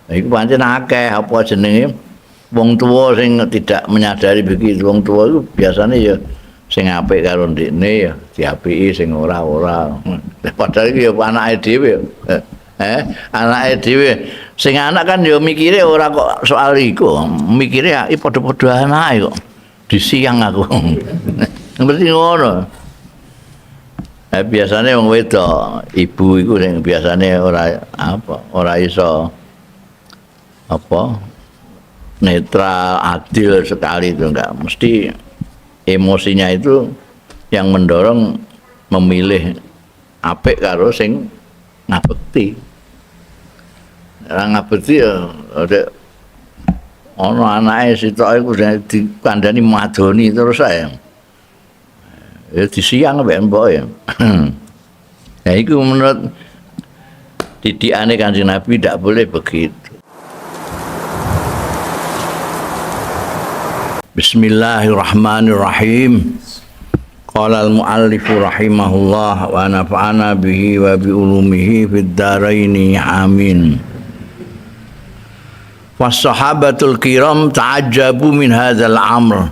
Iku pancen akeh apa jenenge wong tuwa sing tidak menyadari begitu. Wong tuwa iku biasane ya sing apik karo ndekne ya diapiki, sing ora-ora. Padahal iku ya anake dhewe. Anake dhewe. Sing anak kan ya mikire ora kok soal iku, mikire ya padha-padha anake kok. Disiang aku. Ngerti ngono. Biasane wong wedok, ibu iku sing biasane ora apa, ora iso apa netral, adil sekali itu enggak. Mesti emosinya itu yang mendorong memilih apik karo sing ngabekti. Ora ngabekti ya ada ana anake sitok iku dikandani madoni terus ae. Ya disiang mbek mbok ya. Nah iku menurut didikane Kanjeng Nabi ndak boleh begitu. Bismillahirrahmanirrahim. Qala al-muallif rahimahullah wa nafa'ana bihi wa bi ulumihi fid dharaini amin. Was sahabatul kiram ta'ajjabu min hadzal amr.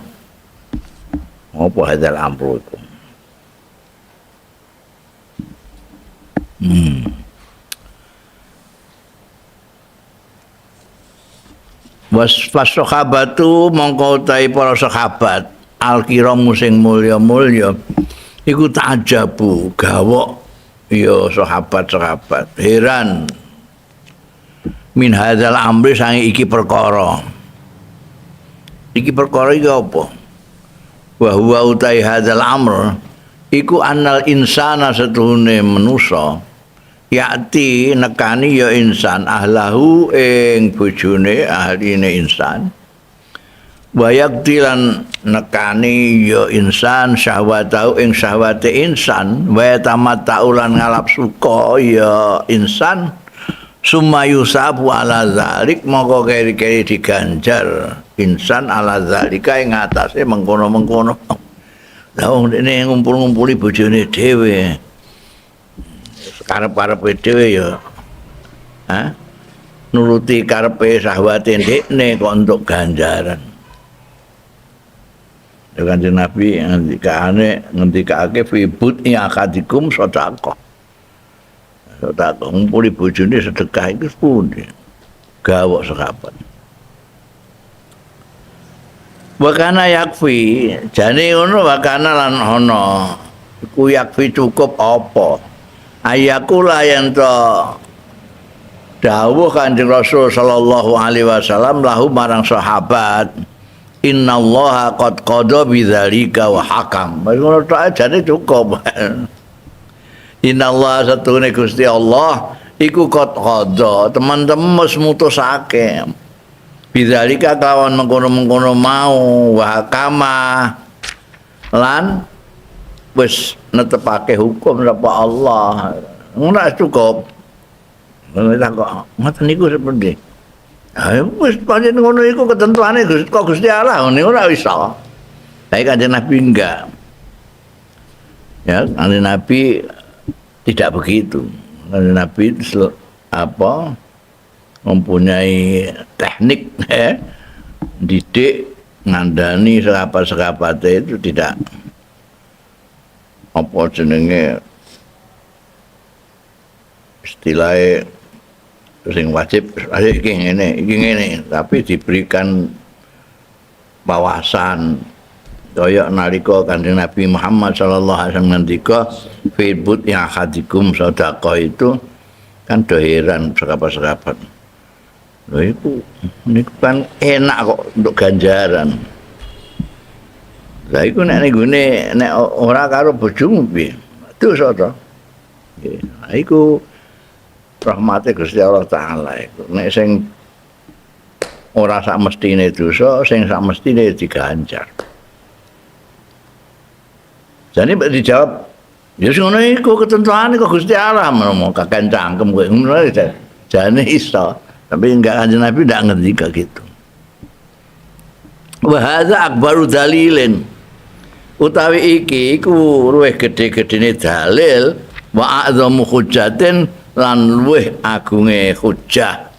Apa hadzal amr iku? Was sahabatu mongko utahe para sahabat al-kiram sing mulya-mulya iku ta'ajjabu gawok ya sahabat-sahabat heran min hadzal amri sange iki perkara. Iki perkara iki apa? Wa huwa utai hadzal amr iku annal insana setuhune manusa yakti nekani ya insan ahlahu ing bojone ahline insan wa yakti lan nekani ya insan syahwatau ing syahwate insan wa tamattau lan ngalap suka ya insan summa yusabu ala zalik moko keri-keri diganjar insan ala zalika ing atase mengkono-mengkono. Lah wong dene ngumpul-ngumpuli bojone dhewe karep-karepe dhewe ya ha nuruti karepe syahwate ndekne kok entuk ganjaran. Ya Kanjeng Nabi ngendikane ngendikake fi bud'i akadikum sedekah. Sedekah ngumpuli bojone sedekah iku pundi? Gawok sekapan. Wakana yakfi, jane ngono wakana lan ana iku yakfi cukup apa? Ayakula yen to dawuh Kanjeng Rasul sallallahu alaihi wasallam lahu marang sahabat innallaha qad qada bidzalika wa hakam. Wis ngono tok jane cukup. Innallaha satune Gusti Allah iku qad qada, teman-teman wis mutusake. Bidzalika kelawan mengkono-mengkono mau wa hakama lan wis netepake hukum sapa Allah. Ngono cukup. Ngono ta kok ngoten niku sepundi? Ha wis pancen ngono iku ketentuane Gusti kok Gusti Allah ngene ora iso. Tapi Kanjeng Nabi enggak. Ya, Kanjeng Nabi tidak begitu. Kanjeng Nabi apa mempunyai teknik didik ngandani sahabat-sahabate itu tidak apa jenenge istilahnya sing wajib iki ngene tapi diberikan wawasan kaya nalika Kanjeng Nabi Muhammad sallallahu alaihi wasallam ngendika fi bud'i ahadikum sedekah itu kan do heran sahabat-sahabat. Lho iku niku kan enak kok untuk ganjaran. Lah iku nek nggone nek ora karo bojomu piye? Dosa to. Nggih. Iku rahmate Gusti Allah taala iku. Nek sing ora sak mestine dosa, sing sak mestine diganjar. Jane mek dijawab, ya sing ngono iku ketentuane kok Gusti Allah mau kaken cangkem kowe ngono jane iso. Tapi enggak Kanjeng Nabi ndak ngendika gitu. Wa hadza akbaru dalilin. Utawi iki iku luwih gedhe-gedhene dalil wa a'zamu hujjatin lan luwih agunge hujjah.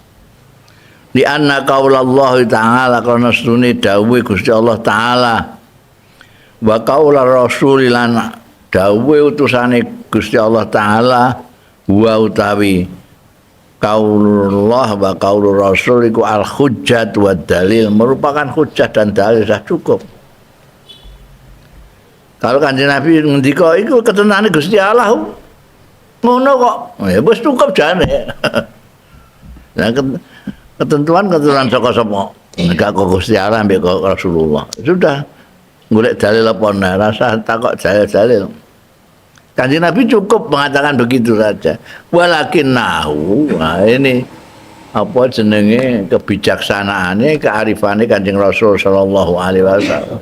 Li anna qaulallahi ta'ala karena sedune dawuhe Gusti Allah Ta'ala wa qaula rasul lan dawuhe utusane Gusti Allah Ta'ala wa utawi qaulullah wa qaulur rasul iku al hujjat wa dalil, merupakan hujjah dan dalil, sudah cukup. Kalau Kanjeng Nabi ngendika iku ketentuane Gusti Allah ngono kok, ya wis cukup jane. Nah, ketentuan-ketentuan saka sapa? Enggak kok Gusti Allah ambek kok Rasulullah. Sudah golek dalil apa nah, rasa takok dalil-dalil. Kanjeng Nabi cukup mengatakan begitu saja. Walakinnahu, nah ini apa jenenge kebijaksanaane, kearifane Kanjeng Rasul sallallahu alaihi wasallam.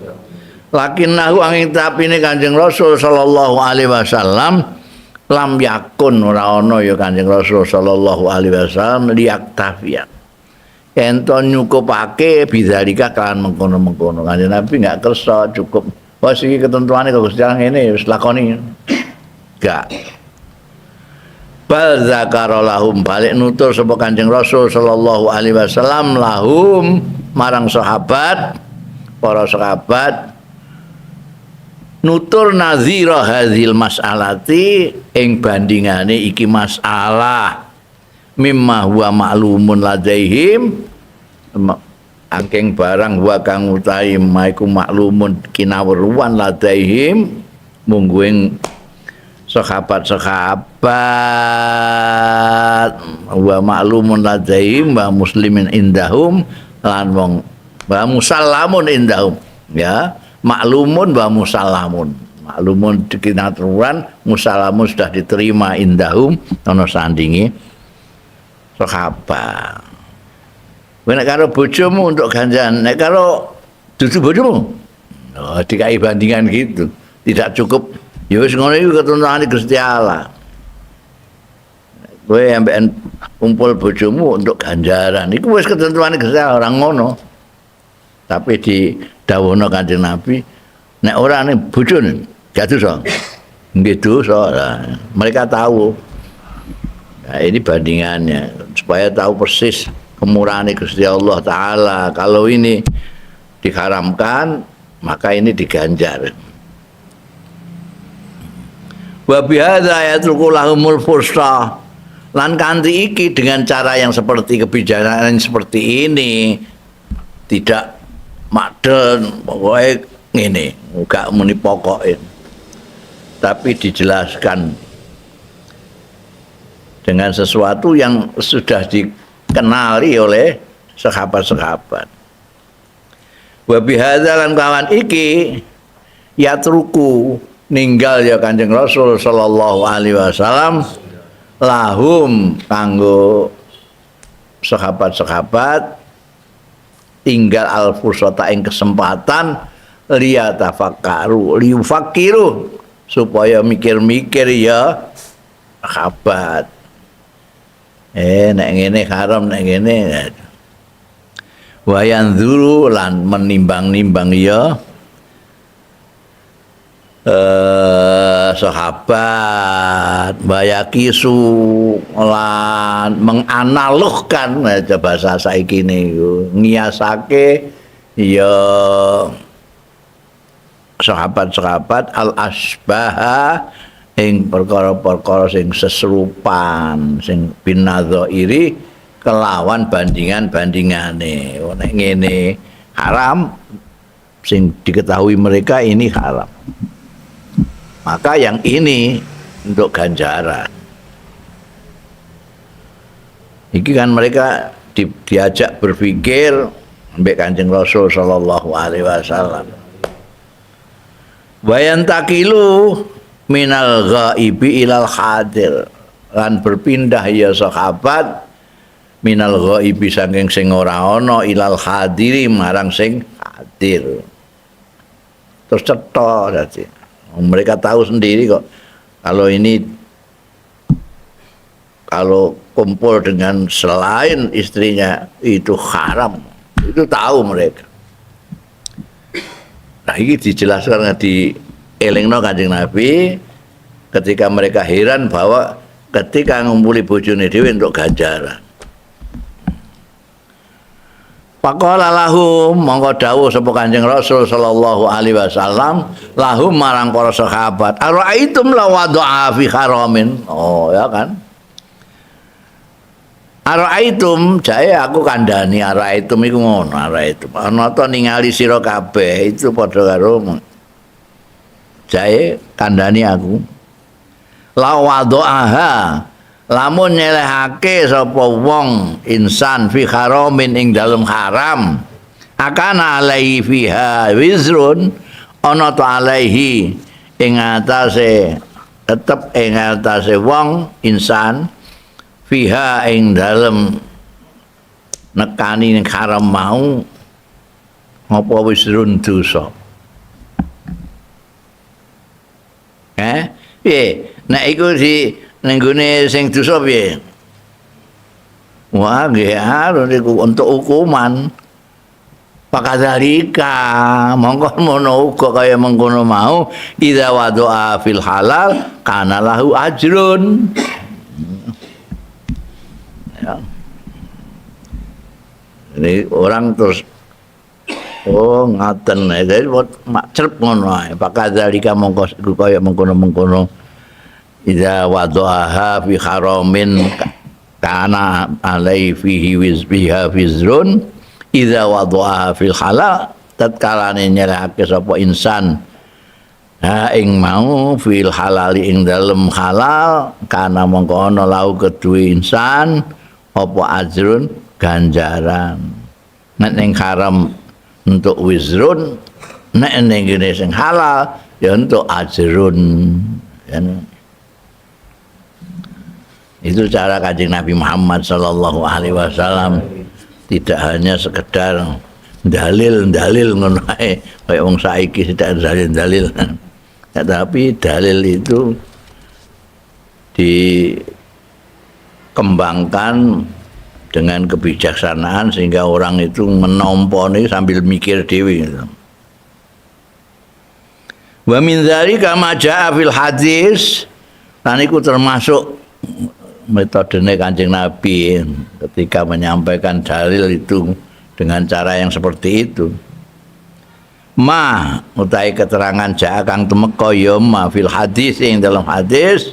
Lakinnahu angin tapine Kanjeng Rasul sallallahu alaihi wasallam lam yakun ora ana ya Kanjeng Rasul sallallahu alaihi wasallam liyaktafiya. Ento nyukupake bidzalika kan mengkono-mengkono. Kanjeng Nabi enggak kersa cukup. Wes iki ketentuane kok Gusti Allah ngene wis lakoni. Enggak. Bal zakara lahum balik nutur sapa Kanjeng Rasul sallallahu alaihi wasallam lahum marang sahabat, para sahabat nutur nazira hadhil mas'alati ing bandingane iki masalah mimma huwa ma'lumun ladaihim angking barang huwa kang utahi maiku maklumun kinaweruan ladaihim mungguing sahabat-sahabat wa maklumun ladaihim wa muslimin indahum lan wong wa musallamun indahum, ya maklumun wa musallamun, maklumun kinaturan, musallamun sudah diterima indahum ana sandinge sahabat. Nek karo bojomu untuk ganjaran, nek karo dudu bojomu, oh, dikai bandingan gitu, tidak cukup. Ya wis ngono iku ketentuane Gusti Allah. Kowe ambekan kumpul bojomu untuk ganjaran, iku wis ketentuane Gusti Allah ora ngono. Tapi didhawuhna Kanjeng Nabi, nek ora ning bojone gak dosa. Nggih dosa. Nah, mereka tahu. Nah, ini bandingannya supaya tahu persis kemurahan Gusti Allah Ta'ala. Kalau ini diharamkan, maka ini diganjar. Wa bihadza yatruku lahumul fursah. Lan kanthi iki dengan cara yang seperti kebijaksanaan seperti ini tidak maden pokoknya ngene, enggak muni pokoke. Tapi dijelaskan dengan sesuatu yang sudah dikenali oleh sahabat-sahabat. Wa bihadza lan kawan iki yatruku ninggal ya Kanjeng Rasul sallallahu alaihi wasallam lahum kanggo sahabat-sahabat tinggal al-fursata ing kesempatan liyatafakkaru liyufakiru supaya mikir-mikir ya sahabat. Nek ngene haram, nek ngene wa yanzuru lan menimbang-nimbang ya sahabat bayakisu lan menganalogkan bahasa saiki niku ngiasake ya sahabat-sahabat al asbaha ing perkara-perkara sing seserupan sing binadzairi kelawan bandingan-bandingane. Nek ngene haram sing diketahui mereka ini haram, maka yang ini untuk ganjaran. Iki kan mereka diajak berpikir ambek Kanjeng Rasul sallallahu alaihi wasallam. Wa yantaqilu minal ghaibi ilal hadir lan berpindah ya sahabat minal ghaibi saking sing ora ana ilal hadiri marang sing hadir. Terus cetha dadi mereka tahu sendiri kok kalau ini kalau kumpul dengan selain istrinya itu haram, itu tahu mereka. Nah ini dijelaskan di elingno Kanjeng Nabi ketika mereka heran bahwa ketika ngumpuli bojone dhewe untuk ganjaran. Faqala lahum mongko dawuh sapa Kanjeng Rasul sallallahu alaihi wasallam lahum marang para sahabat, ara'aitum la wada'a fi haramin. Oh ya kan. Ara'aitum jae aku kandhani ara'aitum iku ngono, ara'aitum. Ana ta ningali sira kabeh itu padha karo jae kandhani aku. La wada'aha lamun nyelehake sapa wong insan fi haramin ing dalem haram akan alaihi fiha wizrun ana ta alaihi ing atase tetep ing atase wong insan fiha ing dalem nekani ning haram mau apa wizrun dosa. Piye nek iku di ning gone sing dosa piye? Wah, nggih harus iku untuk hukuman. Pakadzalika mongko mono uga kaya mengkono mau idza wadu'a fil halal kana lahu ajrun. Ya. Ini orang terus oh ngaten jadi mak cerep ngono ae. Pakadzalika mongko kaya mengkono-mengkono idza wada'aha fi haramin kana alai fihi wizbiha fizrun idza wada'aha fil halal tatkalane nyerahake sapa insan ha ing mau fil halali ing dalem halal kana mongko ana lau kedue insan apa ajrun ganjaran. Nek ning haram untuk wizrun, nek ning ngene sing halal ya untuk ajrun. Ya. Itu cara Kanjeng Nabi Muhammad sallallahu alaihi wasallam, tidak hanya sekedar dalil-dalil ngono ae kaya wong saiki tidak dalil-dalil. Tetapi dalil itu dikembangkan dengan kebijaksanaan sehingga orang itu menomponi sambil mikir dhewe. Wa min dzalika ma jaa fil hadis, lan iku termasuk metodene Kanjeng Nabi ketika menyampaikan dalil itu dengan cara yang seperti itu. Ma utai keterangan jaa kang tumeka ya ma fil hadis ing dalam hadis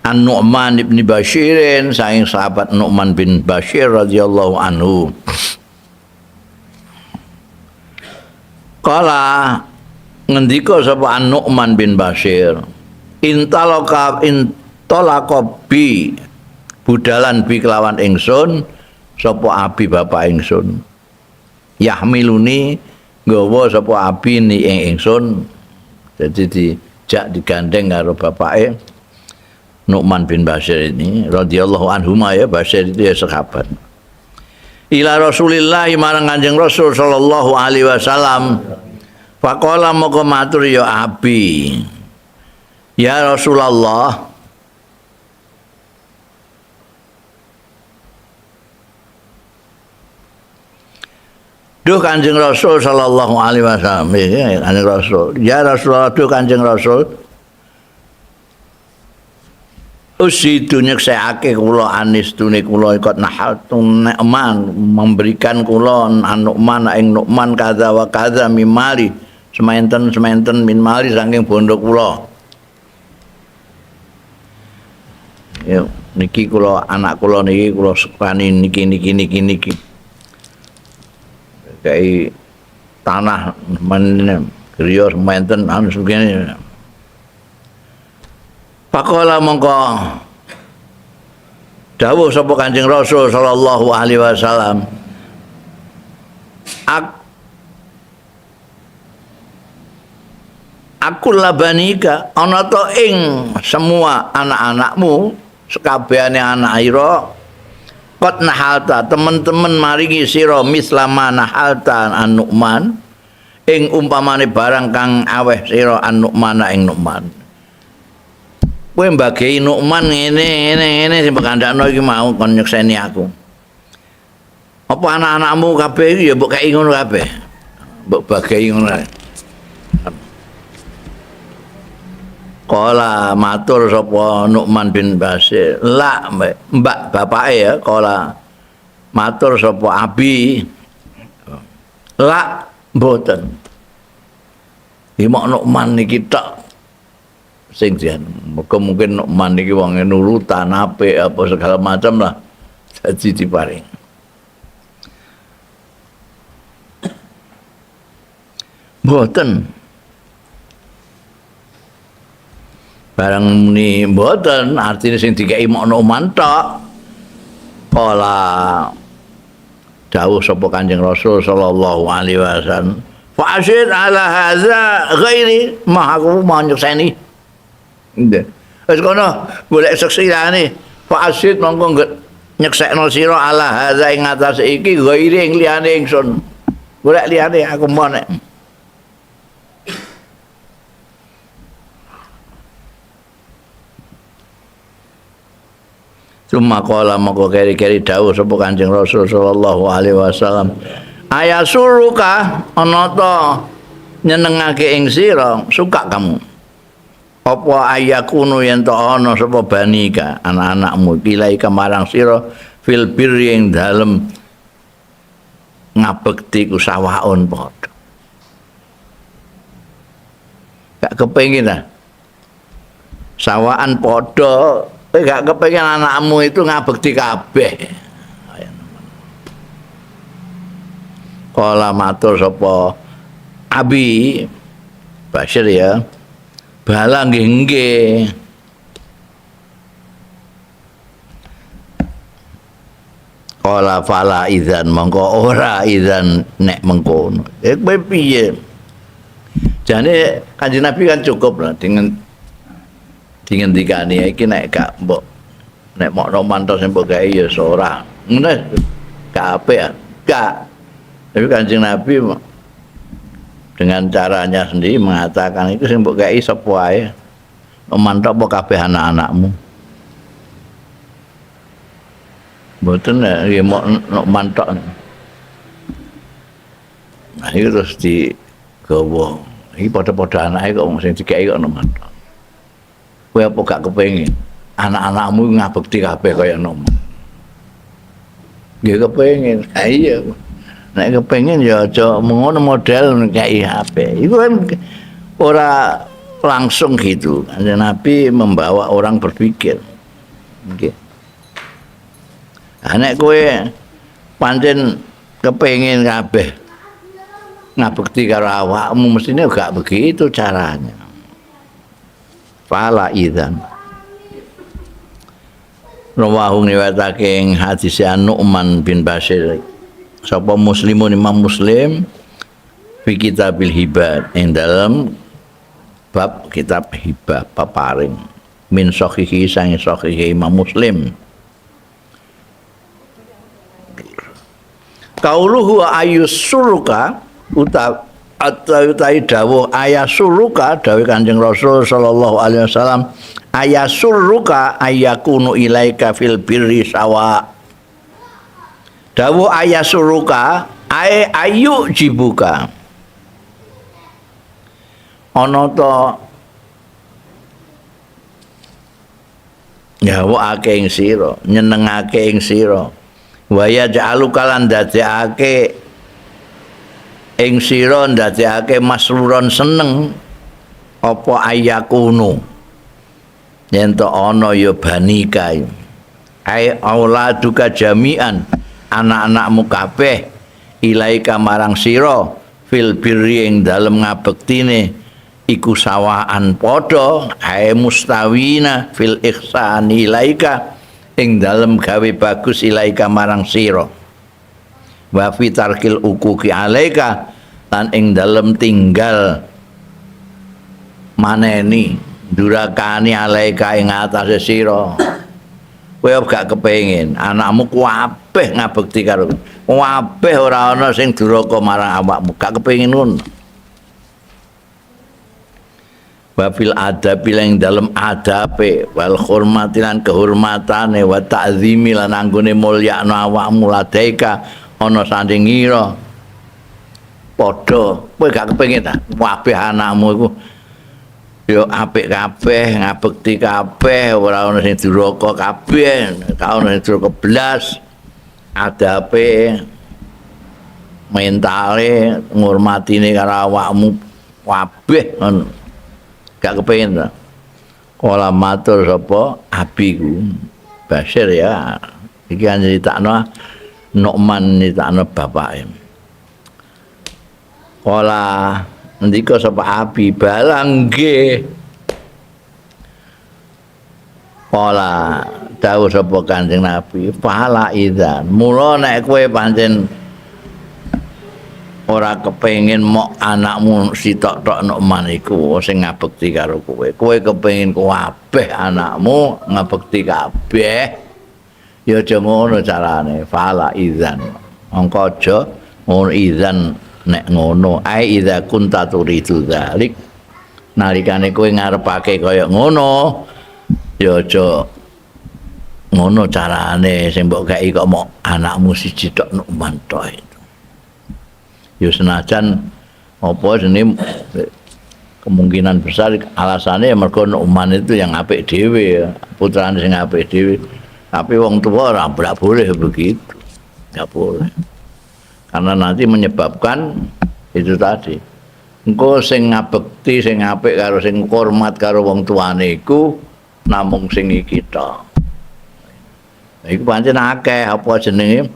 An Nu'man ibn Bashirin saking sahabat Nu'man bin Bashir radhiyallahu anhu. Kala ngendika sapa An Nu'man bin Bashir, intalaka intolaka bi budalan bi kelawan ingsun sapa abi bapak ingsun yahmiluni nggawa sapa abi ni ing ingsun. Jadi dijak digandeng karo bapake Nu'man bin Bashir ini radhiyallahu anhuma, ya Bashir itu ya sahabat. Ila Rasulillah marang Kanjeng Rasul sallallahu alaihi wasallam. Faqala moko matur ya abi, ya Rasulullah, duh Kanjeng Rasul sallallahu alaihi wasallam, ya Kanjeng Rasul, ya Rasulullah, duh Kanjeng Rasul, usidu nyeksekake kula anistune kula ikot nahaltu nikman memberikan kula anukman ing Nukman kadza wa kadza mimali sementen sementen min mali saking bondo kula. Ya niki kula anak kula niki kula sukani niki niki niki niki kai tanah men griya sementen anu segene. Pakola mongko dawuh sapa Kanjeng Rasul sallallahu alaihi wasallam, aku labanika ana ta ing semua anak-anakmu sekabehane anak ira qad nahalta temen-temen maringi sira mislama nahalta an-Nu'man ing umpamane barang kang aweh sira an-Nu'man ing Nu'man. Kowe mbagei Nu'man ngene ngene ngene sing mbok iki mau kon nyekseni aku. Apa anak-anakmu kabeh iki ya mbok kei ngono kabeh. Mbok bagei ngono. Kala matur sapa Nu'man bin Bashir, la mbak bapake ya, kala matur sapa abi Lak mboten. Iki mok Nukman niki tok sing jan. Mergo mungkin Nukman niki wonge nurutan apik apa segala macam lah. Dadi diparing. Mboten. Barang muni mboten artine sing dikeki mok Nukman tok. Kala dawuh sapa Kanjeng Rasul sallallahu alaihi wasallam, fa asyid ala hadza ghairi, mah aku mau nyekseni. Nggih. Wis kono golek seksi liyane. Fa asyid mongko nyeksekno sira ala hadza ing atase iki ghairi ing liyane ingsun. Golek liyane aku mau nek. Cuma kala moko keri-keri dawuh sapa Kanjeng Rasul sallallahu alaihi wasallam, ayasuruka ana ta nyenengake ing sira, suka kamu apa ayakunu yen ta ana sapa banika anak-anakmu ilaika marang sira fil birri ing dalem ngabekti ku sawaun padha. Gak kepengin ta sawaan padha. Kowe gak kepengin anakmu itu ngabekti kabeh. Kala matur sapa Abi Bashir ya, bala nggih nggih. Kala fala idzan mongko ora idzan nek mengkono. Kowe piye? Jane Kanjeng Nabi kan cukup lah dengan dingendikane iki nek gak mbok nek mok romanto sing mbok gawe ya ora. Ngono gak apik ya. Gak. Tapi Kanjeng Nabi dengan caranya sendiri mengatakan itu sing mbok gawe sapa wae. Romanto apa kabeh anak-anakmu. Mboten ya mok romanto. Nah iki terus digawa. Iki padha-padha anake kok wong sing digawe kok romanto. Kowe apa gak kepengin anak-anakmu ngabekti kabeh kaya nomo? Nggih kepengin. Ha iya. Nek kepengin ya aja ngono model kei HP. Iku kan ora langsung gitu. Kanjeng Nabi membawa orang berpikir. Nggih. Ha nek kowe pancen kepengin kabeh ngabekti karo awakmu mestine gak begitu caranya. Fala idzan. Rawahu riwayatake ing hadis Nu'man bin Bashir. Sapa muslimun Imam Muslim fi kitabil hibah ing dalem bab kitab hibah paparing min sahihi sang sahihi Imam Muslim. Kauluhu ayusuruka uta atau dawuh ayasuruka dawuh Kanjeng Rasul sallallahu alaihi wasallam ayasuruka ayakunu ilaika fil birri sawa. Dawuh ayasuruka ay ayu jibuka ana ta gawokake ing sira nyenengake ing sira wa yaj'aluka lan dadekake ing sira ndadekake masruron seneng apa ayakunu yen to ana ya banika ai auladuka jami'an anak-anakmu kabeh ilaika marang sira fil birri ing dalem ngabektine iku sawaan padha ae mustawina fil ihsani ilaika ing dalem gawe bagus ilaika marang sira wa fi tarkil uquqi alaika lan ing dalem tinggal maneni durakani alaika ing atase sira. Kowe gak kepengin anakmu kabeh ngabekti karo kabeh ora ana sing duraka marang awakmu, gak kepengin ngono. Wa fil adabi lan dalem adabe wal hormati lan kehormatane wa ta'zimi lan anggone mulyakno awakmu ladaika ana sanding ngira padha. Kowe gak kepengin ta kabeh anakmu iku ya apik kabeh, ngabekti kabeh, ora ana sing duraka kabeh, gak ana sing duraka blas. Adabe Mentale ngurmatine karo awakmu kabeh ngono. Gak kepengin ta. Kala matur sapa abiku Basir ya. Iki kan nyritakno Nu'man nyritakno bapake. Kala ndika sapa abi balang nggih. Kala dawuh sapa Kanjeng Nabi, fala idzan. Mula nek kowe pancen ora kepengin mok anakmu sitok tok Nu'man iku sing ngabekti karo kowe. Kowe kepengin kabeh anakmu ngabekti kabeh. Ya aja ngono carane, fala idzan. Mongko aja ngono idzan nek ngono. Ai idza kunta turidu dzalik. Nalikane kowe ngarepake kaya ngono, ya aja ngono carane sing mbok kei kok mok anakmu siji tok Nu'man tok itu. Ya senajan apa jenenge kemungkinan besar alasannya ya mergo Nu'man itu yang apik dhewe ya, putrane sing apik dhewe. Tapi wong tua ora boleh begitu. Enggak boleh. Karena nanti menyebabkan itu tadi. Engko sing ngabekti, sing apik karo sing hormat karo wong tuane iku namung sing iki tok. Nah, iku pancen akeh apa jenenge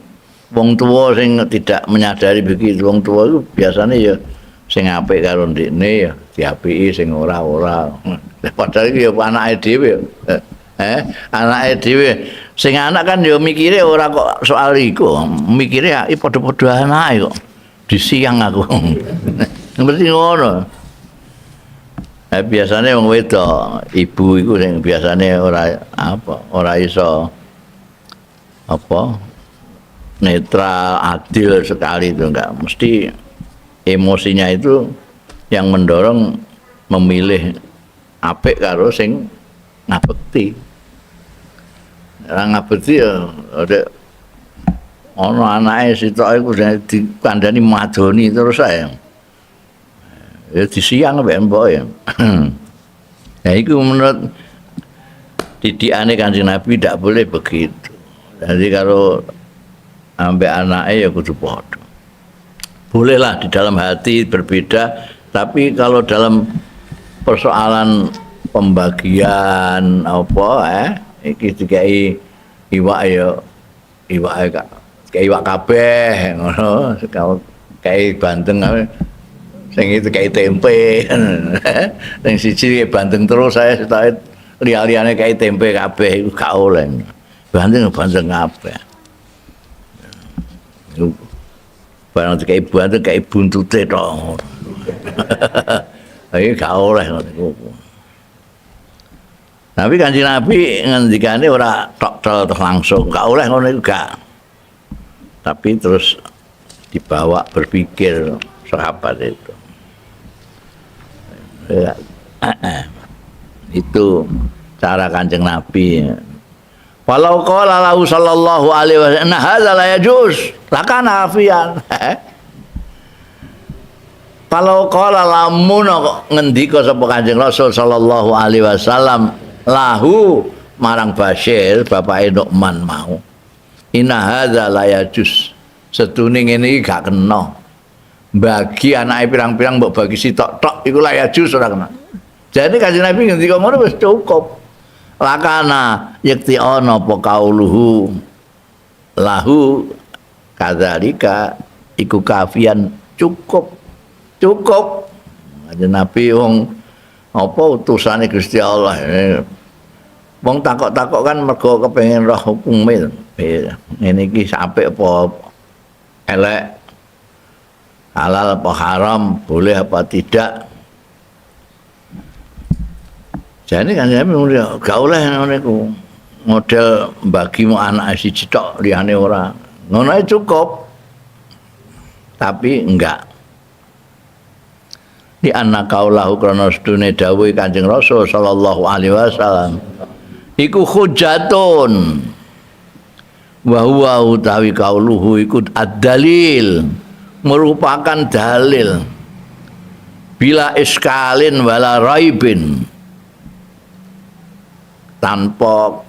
wong tua sing tidak menyadari begitu. Wong tua itu biasanya ya sing apik karo ndekne ya diapiki, sing ora-ora. Padahal iki ya anake dhewe. Anake dhewe. Sing anak kan ya mikire ora kok soal iku, mikire ya padha-padha anake kok. Disiang aku. Ngerti ngono. Biasane wong wedok, ibu iku sing biasane ora apa, ora iso apa netral, adil sekali itu enggak. Mesti emosinya itu yang mendorong memilih apik karo sing ngabekti. Ora ngabekti ya ada ana anake sitok iku dikandani madoni terus ae. Ya disiang mbek mbok ya. Nah iku menurut didikane Kanjeng Nabi tidak boleh begitu. Jadi kalau ambek anake ya kudu padha. Bolehlah di dalam hati berbeda, tapi kalau dalam persoalan pembagian apa iki dikai iwak ya iwake kei iwak kabeh ngono, kei bandeng sing itu kei tempe. Sing siji kei bandeng terus saya sitoke liya-liyane kei tempe kabeh iku gak oleh. Bandeng bandeng kabeh. Barang kei bandeng kei buntute tok. Iki gak oleh ngono iku. Tapi Kanjeng Nabi ngendikane ora tok tok langsung, gak oleh ngono iku gak. Tapi terus dibawa berpikir sahabat itu. Ya, itu cara Kanjeng Nabi. Walau qala lahu sallallahu alaihi wasallam, nah hadza la yajuz, lakana afian. Kalau qala lamun ngendika sapa Kanjeng Rasul sallallahu alaihi wasallam lahu marang Bashir bapake Nu'man mau. Inna hadza la yajuz. Sedune ngene iki gak kena. Bagi anake pirang-pirang mbok bagi sitok tok iku la yajuz ora kena. Jadi Kanjeng Nabi ngendika ngono wis cukup. Lakana yekti ana apa kauluhu lahu kadzalika iku kafian cukup. Cukup. Kanjeng Nabi wong apa utusane Gusti Allah. Wong takok-takok kan mergo kepengin roh hukume. Ngene iki apik apa elek, halal apa haram, boleh apa tidak. Jadi kan saya gak oleh ngono iku. Model bagi mu anak siji tok liyane ora. Ngono ae cukup. Tapi enggak. Di anak kaulahu krana sedune dawuhe Kanjeng Rasul sallallahu alaihi wasallam. Iku hujatun. Wa huwa utawi kauluhu iku ad-dalil, merupakan dalil. Bila iskalin wala raibin, tanpa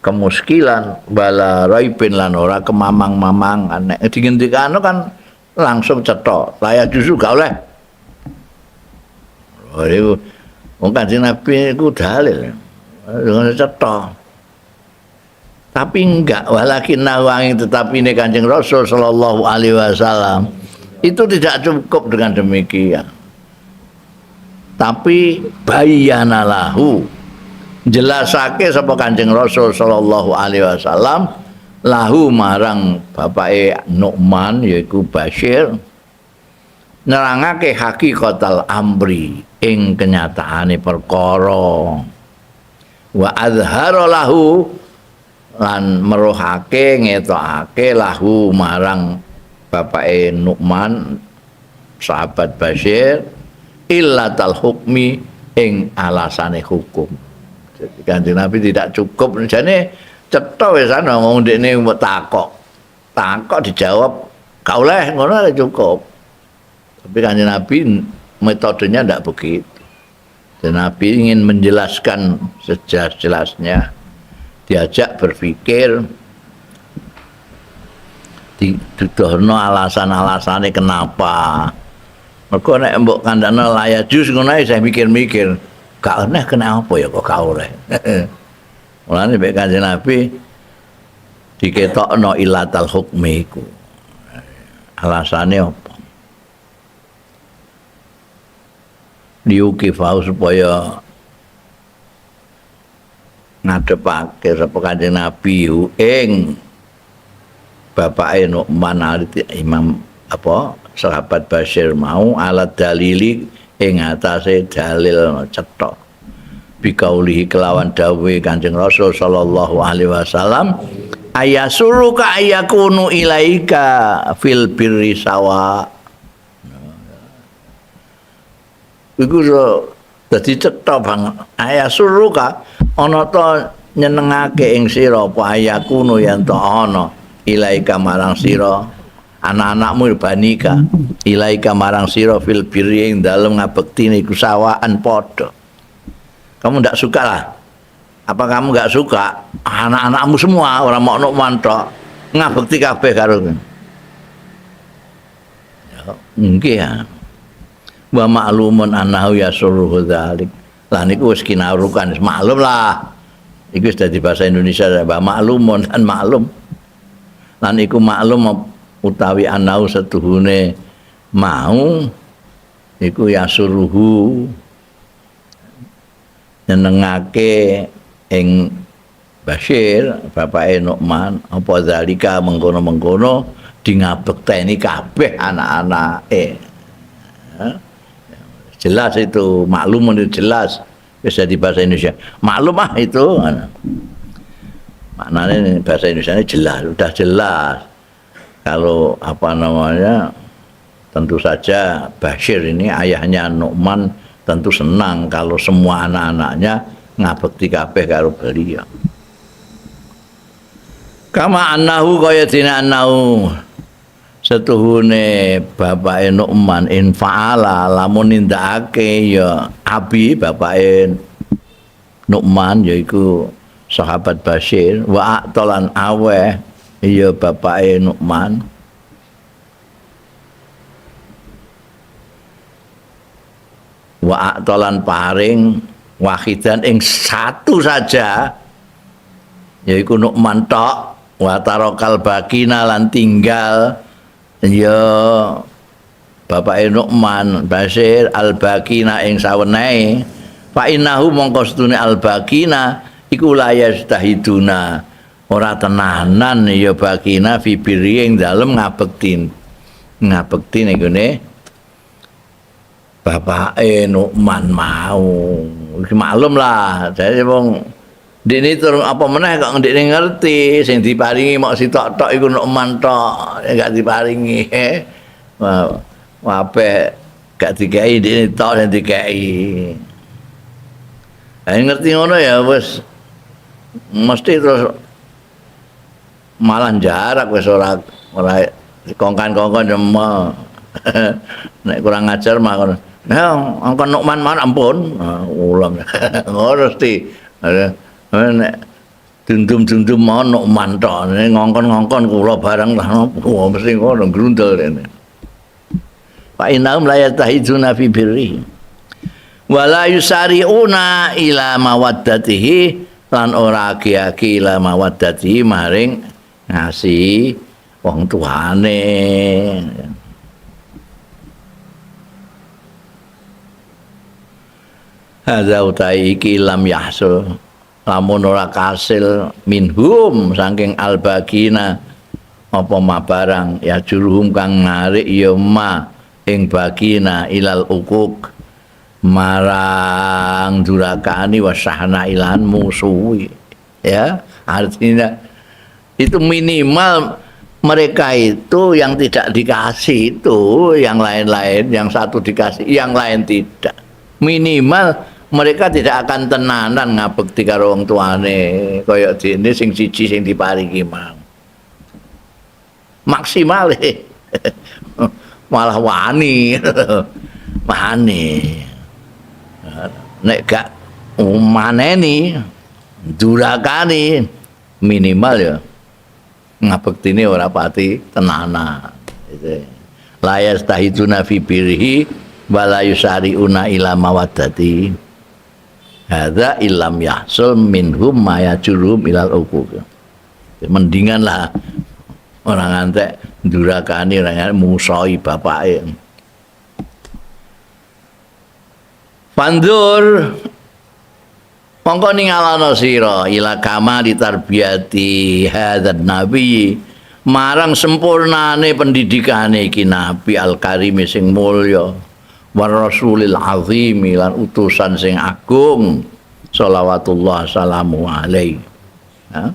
kemuskilan, wala raibin lan ora kemamang-mamangan. Nek dingendikano kan langsung cetha, layak justru gak oleh. Oh iku wong Kanjeng Nabi iku dalil. Dengan cetha. Tapi enggak, walakin nawangin tetapi ini Kanjeng Rasul sallallahu alaihi wasallam itu tidak cukup dengan demikian. Tapi bayyana lahu, jelasake sapa Kanjeng Rasul sallallahu alaihi wasallam lahu marang bapake Nu'man yaiku Bashir, nerangake hakikatal amri ing kenyataane perkara, wa azhara lahu lan meruhake ngetokake lahu marang bapake Nu'man sahabat Bashir illatal hukmi ing alasane hukum. Jadi Kanjeng Nabi tidak cukup jane cetha wis ana wong ndekne mbok takok. Takok dijawab gak oleh ngono cukup. Tapi Kanjeng Nabi metodenya ndak begitu. Dan Nabi ingin menjelaskan sejelas-jelasnya, diajak berpikir, diduduhno alasan-alasane kenapa. Mergo nek mbok kandhane layak jus ngono ae saya mikir-mikir, gak aneh kenapa ya kok gak oleh. Mulane mek Kanjeng Nabi diketokno ilatal hukmi iku. Alasane apa? Diukifau supaya ngadepake sapa Kanjeng Nabi ing bapake Nu'man Imam apa sahabat Bashir mau alat dalili ing atase dalil cetha bikaulihi kelawan dawuhe Kanjeng Rasul sallallahu alaihi wasallam ayasuruka ayakunu ilaika fil birri sawa. Iku dadi cetha banget. Ayasuruka ana ta nyenengake ing sira apa ayakunu yen ta ana ilaika marang sira anak-anakmu banika ilaika marang sira fil birri ing dalem ngabektine iku sawaan padha. Kamu ndak suka lah. Apa kamu nggak suka anak-anakmu semua orang mau Nu'man tok ngabekti kabeh karo ya nggih ya. Wa ma'lumun annahu yasurruhu dzalik. Lah niku wis kinaurukan maklum lah. Iku wis dadi bahasa Indonesia wa ma'lumun dan maklum. Lan iku maklum utawi annahu setuhune mau iku yasurruhu nyenengake ing Bashir bapake Nu'man apa zalika mengkono-mengkono di ngabekteni kabeh anak-anake. Jelas itu maklum itu jelas wis dadi bahasa Indonesia. Maklum ah itu maknanya bahasa Indonesia ini jelas, udah jelas. Kalau apa namanya tentu saja Bashir ini ayahnya Nu'man tentu senang kalau semua anak-anaknya ngabekti kabeh karo beliau. Kama annahu kaya dene annahu setuhune bapake Nu'man in fa'ala lamun nindakake ya abi bapake Nu'man yaiku sahabat Bashir wa a'talan aweh ya bapake Nu'man wa a'talan paring wahidan ing satu saja yaiku Nu'man tok wa tarokal bakina lan tinggal ya bapake Nu'man Bashir al bakina ing sawenehe fa innahu mongko setune al bakina iku la yastahiduna ora tenanan ya bakina fi birri ing dalem ngabekti ngabekti ning gone bapake Nu'man mau. Iki maklum lah jadi wong ndekne terus apa meneh kok ndekne ngerti sing diparingi mok sitok tok iku Nu'man tok gak diparingi. Wae gak dikei ndekne tok sing dikei. Lah ngerti ngono ya wis mesti terus malah jarak wis ora ora kongkan-kongkon cuma nek kurang ajar mah ngono. Nah, angkon Nu'man man ampun. Ulang. Ngono mesti. Nek dundum-dundum mau Nu'man tok, ngongkon-ngongkon kula barang lah mesti ngono grundel rene. Fa innahum la yatahiduna fi birrihi wala yusari'una ila mawaddatihi lan ora agi-agi ila mawaddatihi maring ngasihi wong tuane. Hadza utai iki lam yahsul lamun ora kasil minhum saking albagina apa ma barang ya juruhum kang narik ya ma ing bagina ilal ukuk marang durakani wasahna ilan musuhi ya. Artinya itu minimal mereka itu yang tidak dikasih itu yang lain-lain, yang satu dikasih yang lain tidak, minimal mereka tidak akan tenanan ngabekti karo wong tuane kaya dene sing siji sing diparingi mau maksimal malah wani wani nek gak maneni durakani minimal ya ngabektine ora pati tenanan gitu. La yastahiduna fi birhi wa la yusari'una ila mawaddati hadza illam yahsul minhum ma yajurum ilal uquq. Mendingan lah orang ngantek durakani orang musoi bapake. Pandur mongko ningalana sira ila kama ditarbiyati hadzal nabi marang sempurnane pendidikane iki nabi al-karim sing mulya war rasulil azim lan utusan sing agung shalawatullah salamu alaihi. Ha?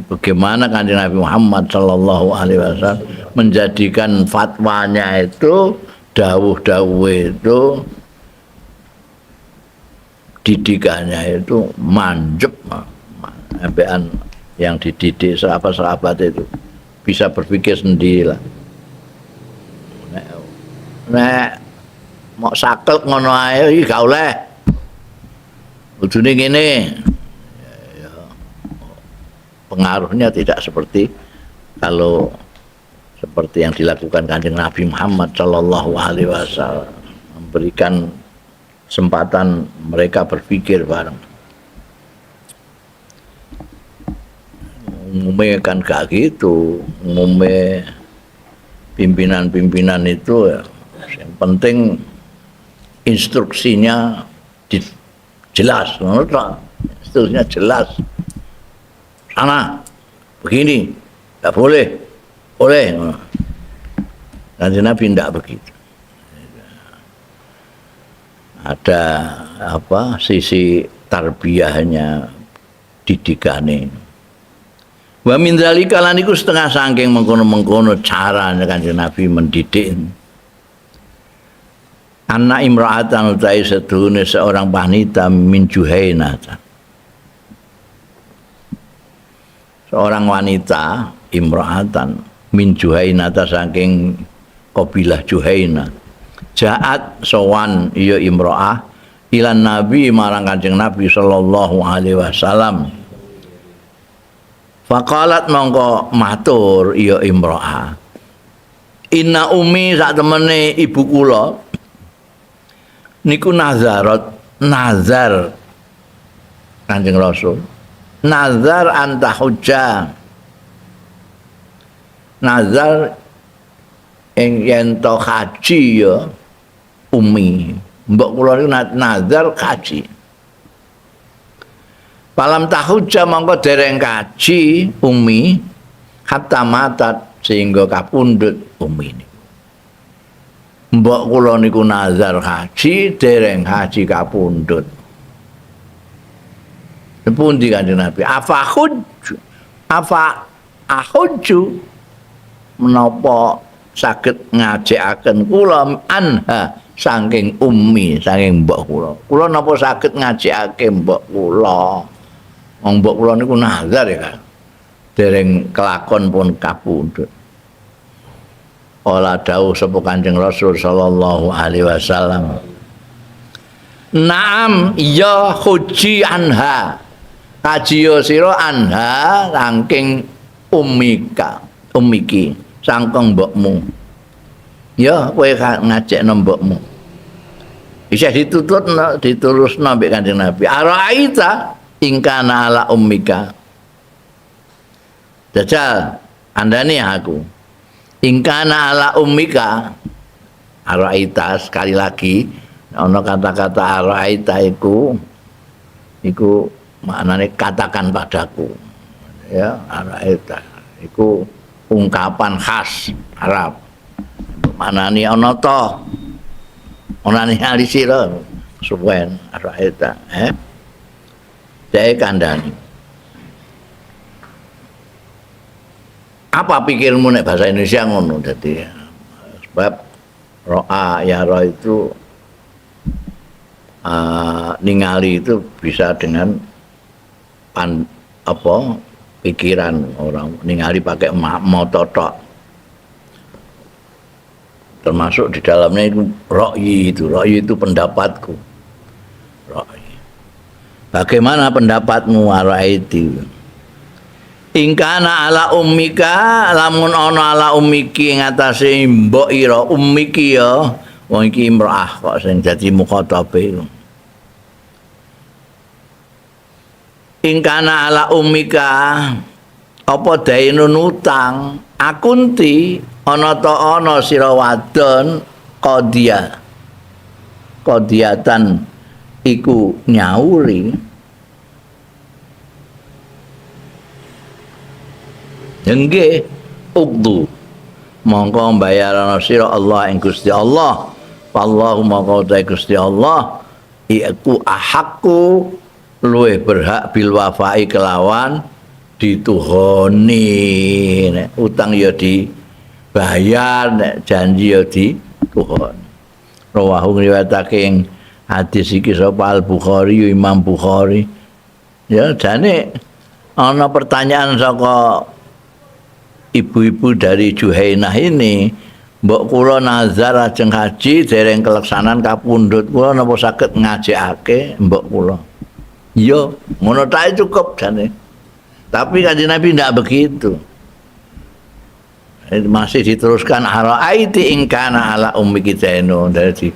Bagaimana Kanjeng Nabi Muhammad sallallahu alaihi wasallam menjadikan fatwanya itu, dawuh-dawuh itu, didikannya itu manjep sampean yang dididik sahabat-sahabat itu bisa berpikir sendiri lah. Nek mau sakel ngono ae iki gak oleh. Kudune ngene. Ya, pengaruhnya tidak seperti kalau seperti yang dilakukan Kanjeng Nabi Muhammad sallallahu alaihi wasallam, memberikan kesempatan mereka berpikir bareng. Umumnya kan gak gitu, umumnya pimpinan-pimpinan itu ya, yang penting instruksinya jelas, instruksinya jelas. Sana begini, nggak boleh, boleh. Nanti Nabi tidak begitu. Ada apa sisi tarbiyahnya, didikane. Wa min dzalika lan iku setengah saking mengkono-mengkono cara Kanjeng Nabi mendidik. Anak imra'atan utai seduhune seorang wanita min Juhainah. Seorang wanita imra'atan min Juhainah saking kabilah Juhainah. Jaat sowan iya imra'ah ilan Nabi marang Kanjeng Nabi sallallahu alaihi wasallam. Faqalat mongko matur iya imra'ah. Inna umi sak temene ibu kula niku nazarat, nazar Kanjeng Rasul. Nazar antahujja. Nazar ing yen to haji ya umi. Mbok kula niku nazar haji. Palam tahujja mongko dereng kaji umi hatta matat sehingga kapundhut umi niku. Mbok kula niku nazar haji dereng haji kapundhut. Pundi Kanjeng Nabi? Afa hujju, afa ahujju menapa saged ngajekaken kula anha saking ummi, saking mbok kula. Kula napa saged ngajekake mbok kula? Wong mbok kula niku nazar ya kan. Dereng kelakon pun kapundhut. Ola dawuh sapa Kanjeng Rasul sallallahu alaihi wasallam. Naam ya huji anha. Kajiyo sira anha saking ummika, ummiki, sangkeng mbokmu. Ya kowe ngajekno mbokmu. Isih ditututno, diterusno mbek Kanjeng Nabi. Ara'aita in kana ala ummika. Jajal andani aku. In kana ala ummika. Ara'aita sekali lagi ana kata-kata ara'aita iku maknane katakan padaku. Ya, ara'aita iku ungkapan khas Arab. Maknane ana ta. Onane ali sira suwen ara'aita, Dhek kandhani. Apa pikirmu nek bahasa Indonesia ngono dadi sebab ro'a ya ro itu ningali itu bisa dengan pikiran orang ningali pakai moto tok. Termasuk di dalamnya itu ra'yi itu pendapatku. Ra'yi. Bagaimana pendapatmu ara'aiti? Ingkana ala ummika lamun ana ala ummiki ing atase mbok ira ummiki ya wong iki imro'ah kok sing dadi mukhatabe. Ingkana ala ummika apa dainun utang akunti ana ta ana sira wadon qadiyah qadiyatan iku nyauri nggih ukdu mongko mbayarana sira Allah ing Gusti Allah wallahu mongko ta Gusti Allah iku ahakku luwih berhak bil wafai kelawan dituhoni nek utang ya dibayar nek janji ya dituhoni. Rawahu ngriwayatake ing hadis iki sapa Al Bukhari Imam Bukhari. Ya jane ana pertanyaan saka ibu-ibu dari Juhainah ini, mbok kula nazar ajeng haji dereng keleksanan kapundhut kula napa saged ngajekake mbok kula? Iya, ngono ta cukup jane. Tapi Kanjeng Nabi ndak begitu. Masih diteruskan ara'aiti in kana ala ummiki dainun. Jadi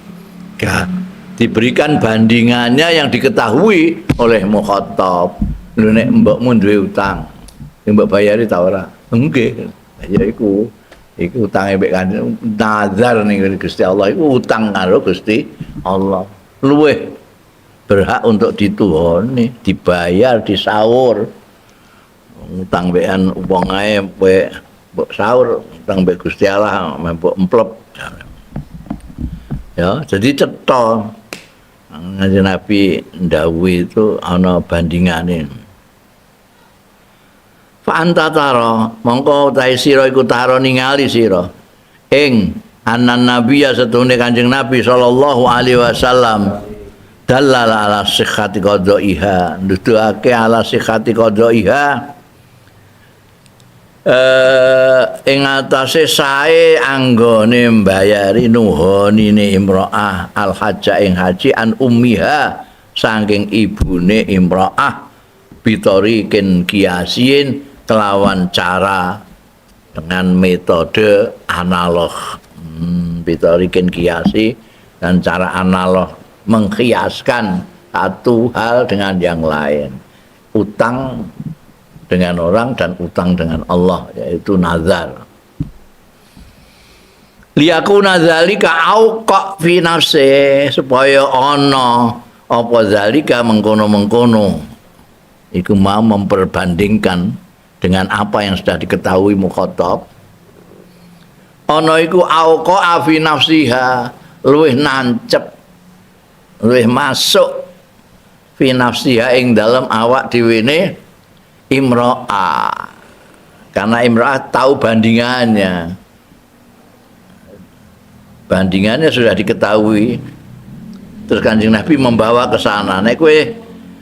diberikan bandingannya yang diketahui oleh mukhatab. Lho nek mbokmu duwe utang, mbok bayari ta ora? Nggih. Ya iku utange mbek Kanjeng nazar ning Gusti Allah iku utang karo Gusti Allah. Luwih berhak untuk dituhoni, dibayar, disaur. Utang mbekan wong ae kowe mbok saur, utang mbek Gusti Allah mbok emplep. Ya, jadi cetha. Kanjeng Nabi ndhawuhi itu ana bandingane. Fa anta tara, mongko utahe sira iku tara ningali sira ing anan nabiyya setune Kanjeng Nabi sallallahu alaihi wasallam dalala ala sihhati qadaiha, nuduhake ala sihhati qadaiha ing atase sae anggone mbayari nuhonine imro'ah al hajja ing haji an ummiha saking ibune imro'ah bitorikin kiasin kelawan cara dengan metode analog. Bitorikin kiasi dan cara analog mengkiaskan satu hal dengan yang lain, utang dengan orang dan utang dengan Allah, yaitu nazar. Liyakuna zalika auqa fi nafsi, supaya ana apa zalika mengkono-mengkono iku mau memperbandingkan dengan apa yang sudah diketahui mukhatab. Ana iku auqa fi nafsiha, luwih nancep, luwih masuk fi nafsiha ing dalem awak dhewene imro'ah, karena imro'ah tahu bandingannya, bandingannya sudah diketahui. Terus Kanjeng Nabi membawa ke sana, nek kowe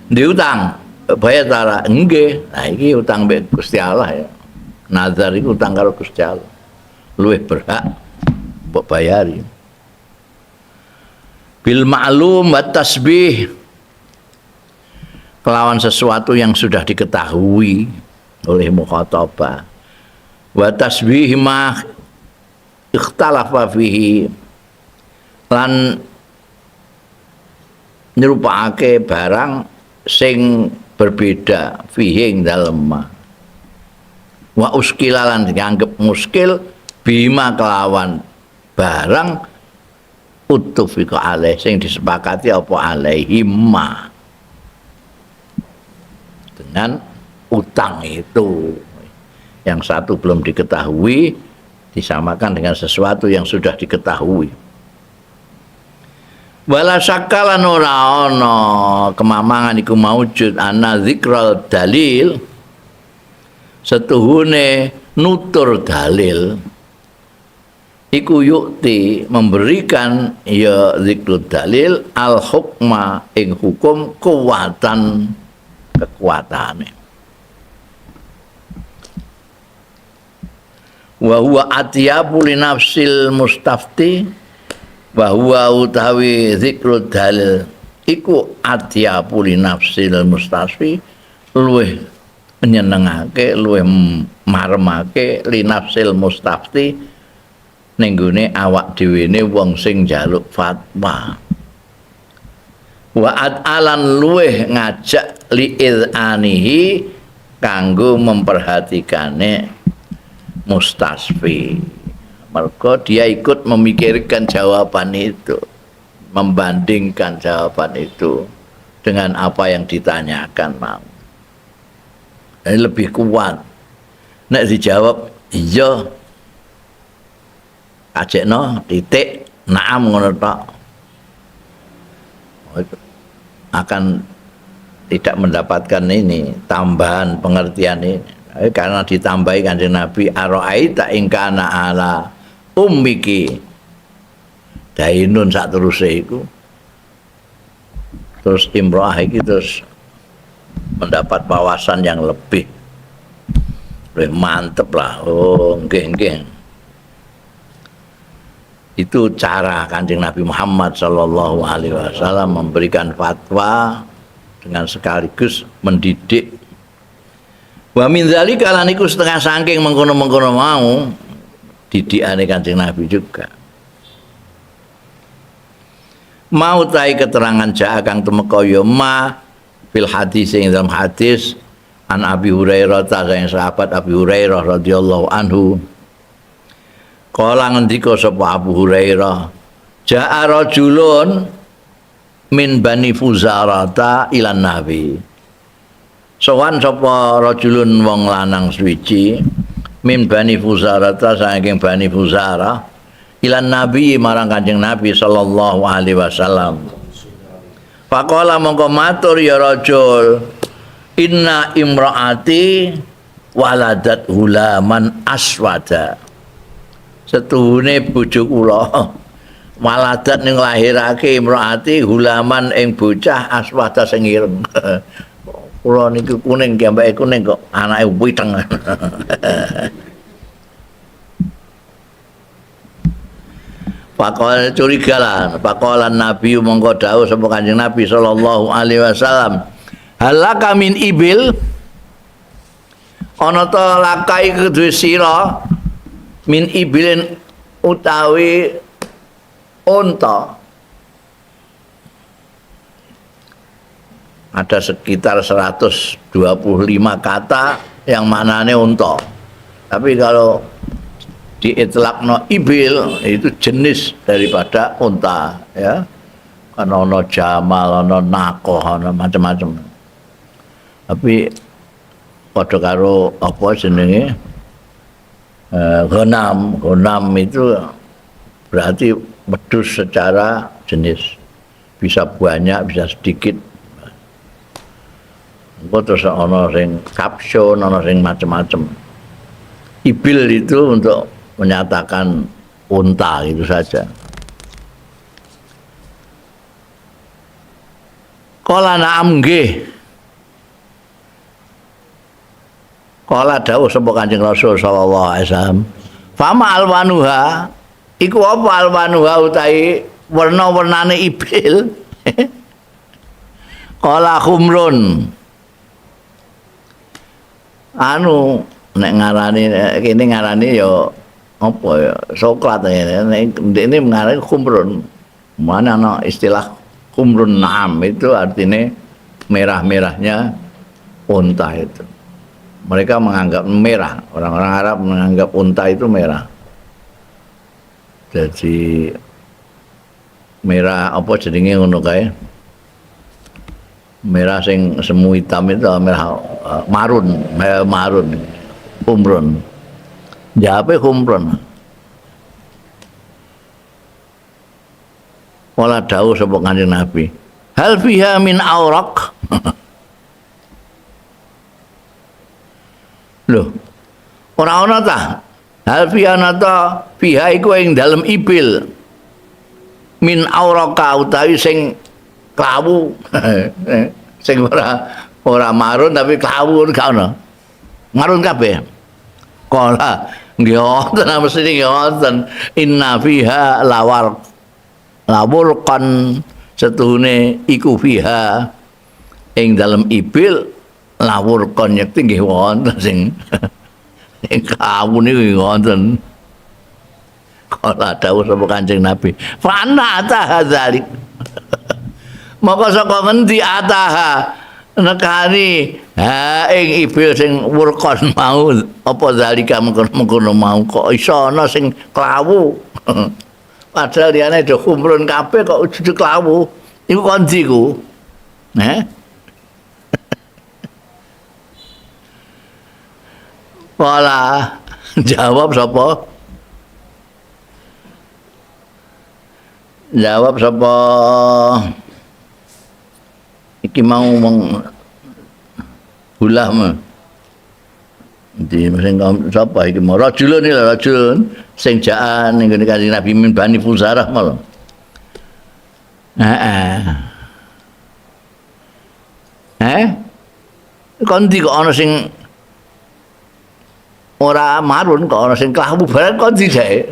diutang bayar ta? Nggih. Nah iki utang mbek Gusti Allah ya, nazar iku utang karo Gusti Allah, luwih berhak mbok bayari. Bil ma'lum wa tasbih, kelawan sesuatu yang sudah diketahui oleh mukhatabah, wa tasbih ma ikhtalafa fihi lan nyerupakake barang sing berbeda fihi ing dalem ma. Wa uskila lan dianggep muskil bima kelawan barang utufika alaih sing disepakati apa alaihi ma dengan utang itu. Yang satu belum diketahui disamakan dengan sesuatu yang sudah diketahui. Wala syakka lan ora ana kemamangan iku maujud ana zikral dalil setuhune nutur dalil iku yukti memberikan ya zikrul dalil al hukma ing hukum kuwatan kekuatane. Wa huwa atyabu li nafsil mustafti wa huwa utawi zikrul dalil iku atyabu li nafsil mustafti luwih nyenengake luwih maremake li nafsil mustafti ning gone awak dhewene wong sing njaluk fatwa. Wa atalan luwih ngajak li idanihi kanggo memperhatikane mustasfi. Mergo dia ikut memikirkan jawaban itu, membandingkan jawaban itu dengan apa yang ditanyakan mau. Jadi lebih kuat. Nek dijawab iya kajekno titik naam ngono tok, akan tidak mendapatkan ini tambahan pengertian ini. Karena ditambahi Kanjeng Nabi araaita ing kana ala ummiki dainun sak teruse iku. Terus imro'ah iki terus mendapat wawasan yang lebih lebih mantep lah. Oh nggih nggih. Itu cara Kanjeng Nabi Muhammad sallallahu alaihi wasallam memberikan fatwa dengan sekaligus mendidik. Wa min dzalika lan iku setengah saking mengkono-mengkono mau didikane Kanjeng Nabi juga. Mau tai keterangan jaa kang tumeka ya ma fil hadis ing dalam hadis an Abi Hurairah ta saking sahabat Abi Hurairah radhiyallahu anhu. Kala ngendika sapa Abu Hurairah, jaa rajulun min Bani Fuzarata ilan Nabi. Sowan sapa rajulun wong lanang suwiji min Bani Fuzarata saking Bani Fuzarah ilan Nabi marang Kanjeng Nabi sallallahu alaihi wasallam. Faqala mongko matur ya rajul, inna imraati waladat hulaman aswada. Setuhune bojo kula waladat ning lahirake imraati hulaman ing bocah aswada sing ireng. Kula niku kuning kiambake kuning kok anake witeng. Faqala curiga lah, faqala Nabi mongko dawuh sapa Kanjeng Nabi sallallahu alaihi wasallam, halaka min ibil ana ta laka iku duwe sira min ibilin utawi unta. Ada sekitar 125 kata yang maknanya unta. Tapi kalau diitlakno ibil itu jenis daripada unta, ya. Kan ono jamal, ono nakoh, ono macam-macam. Tapi padha karo apa jenenge? Ghanam, ghanam itu berarti wedhus secara jenis. Bisa banyak, bisa sedikit. Engko terus ana sing kapsun, ana sing macem-macem. Ibil itu untuk menyatakan unta itu saja. Qala na'am nggih. Qala dawuh sapa Kanjeng Rasul sallallahu alaihi wasallam, fama alwanuha iku apa alwanuha utawi werna-wernane ibil. Qala khumrun. Anu nek ngarani kene ngarani ya apa ya coklat ini mengarang khumrun. Mana ana istilah khumrun na'am itu artinya merah-merahnya unta itu. Mereka menganggap merah, orang-orang Arab menganggap unta itu merah. Jadi merah apa jenenge ngono kae? Merah sing semu hitam itu merah marun, merah marun, khumrun. Jawabe khumrun. Wala dawuh sapa Kanjeng Nabi. Hal fiha min auraq? Loh, ora ana ta? Hal fiha nata fiha iku ing dalem ibil. Min auraqa utawi sing klawu. Sing ora marun tapi klawu gak ana. Marun kabeh. Kala nggih wonten mesti nggih wonten inna fiha lawar lawurqan setuhune iku fiha ing dalem ibil lawurqan yekti nggih wonten sing sing klawu niku wonten. Kala dawuh sapa Kanjeng Nabi fa anna ataha dzalik. Maka saka ngendi ataha nekani ha ing ibil sing wurqan mau apa zalika mengkono-mengkono mau kok iso ana sing klawu. Padahal liyane do khumrun kabeh kok ujug klawu. Iku kondi ku. Heh. Wala jawab sapa? Jawab sapa? Iki mau wong gulah mah. Di sing sapa iki mau rajulun iki lho rajulun sing jaan ning ngene Kanjeng Nabi min Bani Fuzarah malah. Heeh. Eh? Kondi kok ana sing ora marun kok ana sing klawu barang kondi jae.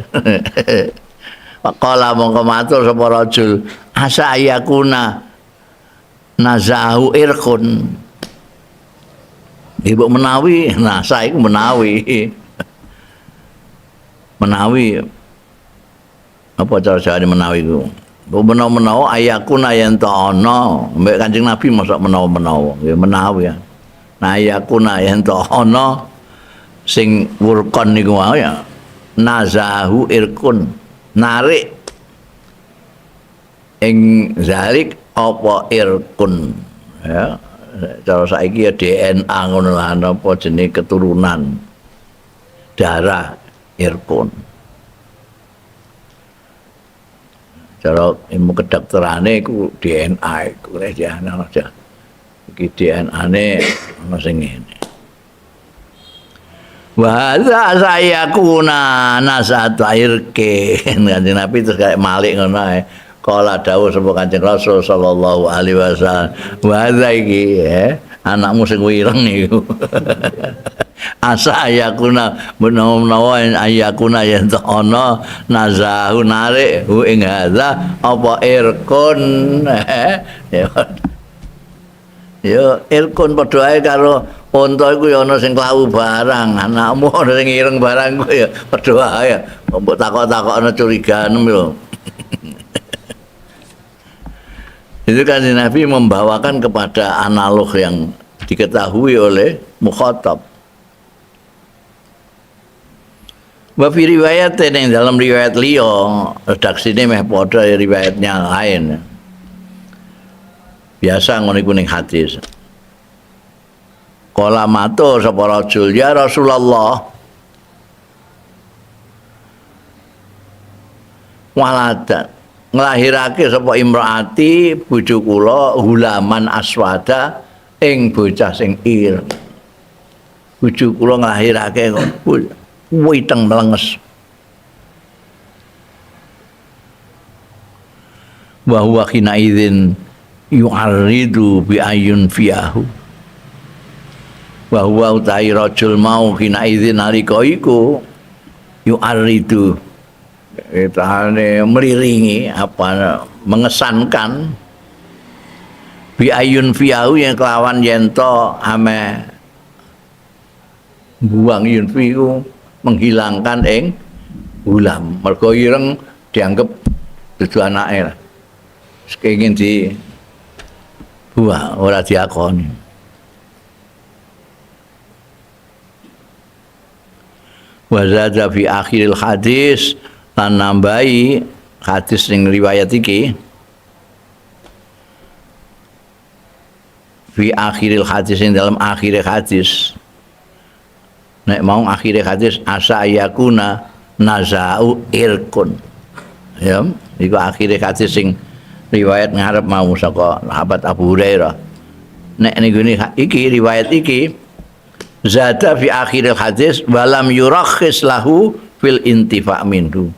Kala mongko matur sapa rajul asa ayakuna nazahu irkun. Ibu menawi, nasa iku menawi. Menawi apa cara jane menawi iku? Mbok menawa-menawa ayakuna yen ta ana, mbek Kanjeng Nabi mosok menawa-menawa, ya menawi ya. Nah ayakuna yen ta ana sing wurqon niku wae ya. Nazahu irkun, narik ing zalik apa irkun ya. Cara saiki ya DNA ngono lah apa jenenge keturunan darah irkun. Cara ilmu kedokterane iku DNA iku nek ana iki DNA-ne ana sing ngene. Wa hadza sayakuna nasatu irkin. Kanjeng Nabi terus kayak malik ngono ae. Kala dawuh sapa Kanjeng Rasul sallallahu alaihi wasallam, wa hadza iki anakmu sing wireng niku. Asa ayakuna menawa-menawa ayakuna yen ta ana nazahu narik hu ing hadza apa irkun. Ya irkun padha ae karo unta iku ya ana sing klawu barang, anakmu ana sing ireng barang ku ya padha ae. Mbok takok-takokno curiganem lho. Itu kan Nabi membawakan kepada analog yang diketahui oleh mukhatab. Wa fi riwayat yang dalam riwayat liya, redaksine meh padha riwayatnya lain. Biasa ngono iku ning hadis. Kala matur sapa rajul, ya Rasulullah. Waladat nglahirake sapa imraati bojo kula hulaman aswada ing bocah sing ireng. Bojo kula nglahirake kok witeng mlenges. Wa huwa khina idzin yu'arridu bi ayun fiyahu. Wa huwa utai rajul mau khina idzin nalika iku yu'arridu itane meliringi apa mengesankan bi ayun fiyahu yang kelawan yento ame buang yun fihu menghilangkan ing Gulam mergo ireng dianggep dudu anake lah. Kenging di buah ora diakoni. Wa zada fi akhiril hadis lan nambahi hadis ning riwayat iki fi akhiril hadis ing dalam akhir hadis nek mau akhir hadis asa yakuna nazau irkun ya iku akhir hadis sing riwayat ngarep mau saka sahabat Abu Hurairah nek niku iki riwayat iki zada fi akhiril hadis walam yurakhis lahu fil intifa' minhu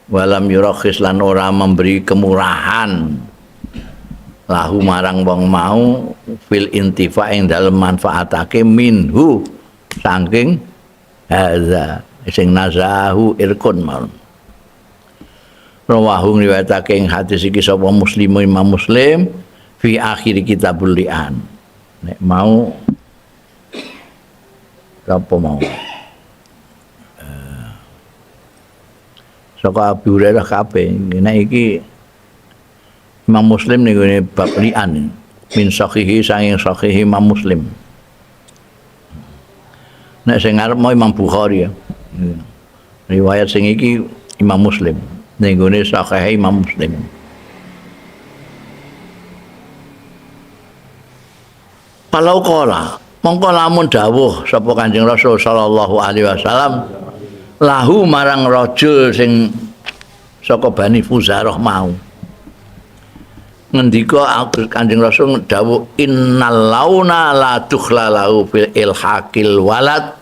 walam yurakhis lan ora memberi kemurahan lahu marang wong mau fil intifa' ing dalem manfaatake minhu saking hadza sing nazahu irkun mau rawahu ngriwayatake ing hadis iki sapa Muslim Imam Muslim fi akhir kitabul li'an nek mau apa mau saka Abu Hurairah kabeh nek iki Imam Muslim niku bab li'an min sahihi saking sahihi Imam Muslim nek sing ngarep mau Imam Bukhari ya riwayat sing iki Imam Muslim ning gone sahih Imam Muslim. Kalau kala mongko lamun dawuh sapa Kanjeng Rasul sallallahu alaihi wasallam lahu marang rajul sing saka Bani Fuzarah mau ngendika Kanjeng Rasul dawuh innal launa la dukhla lahu fil ilhaqil walad.